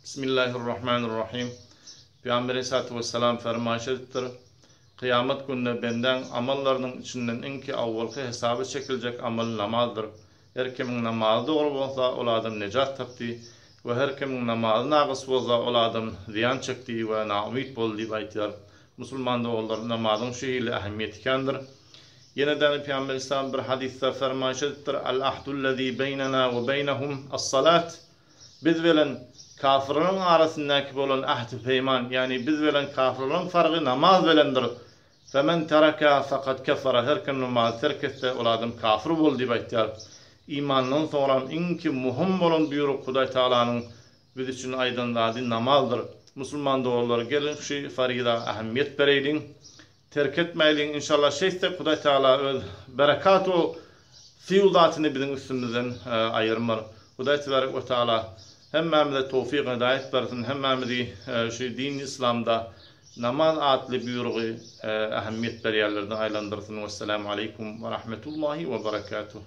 Bismillahirrahmanirrahim. Pygamber aleyhissalatu vesselam fermaýyş edipdir, Kyýamat gününe bendäň amallarynyň içinden iňki awwalky hesaba çekiljek amal namazdyr. Her kimiň namazy dogry bolsa, ol adam nejat tapdy we her kimiň namazy nagys bolsa, ol adam zyýan çekdi we naumyt boldy diýip aýtýar. Musulman doganlar, namazyň şu hili ähmiýeti kändir. Ýene-de Pygamber aleyhissalam bir hadysda fermaýyş edipdir, Al-ahdullezî beýnenâ we beýnehum as-salat. Biz bilen kafirleriň arasyndaky bolan ähti-peýman, ýagny biz bilen kafirleriň fargy namaz bilendir. Femen tereka fekad kefere, her kim namazy terk etse, ol adam kafir boldy diýip aýtýar. Imandan soňram iňki muhym bolan buýruk Hudaý Tagalanyň biz üçin aýdan zady namazdyr. Musulman doganlar geliň şu faryza ähmiýet bereýliň. Terk etmäýliň inşallah şeýtsek Hudaý Tagala öz berekatu fiuzatyny biziň üstümizden aýyrmar. Hudaý tebarek we taala hemmämize towfyk hidaýat bersin hemmämizi şu dini yslamda namaz atly buýrugy ähmiýet berýänlerden aýlandyrsyn wesselamu aleýkum we rahmetullahi we berekatuh.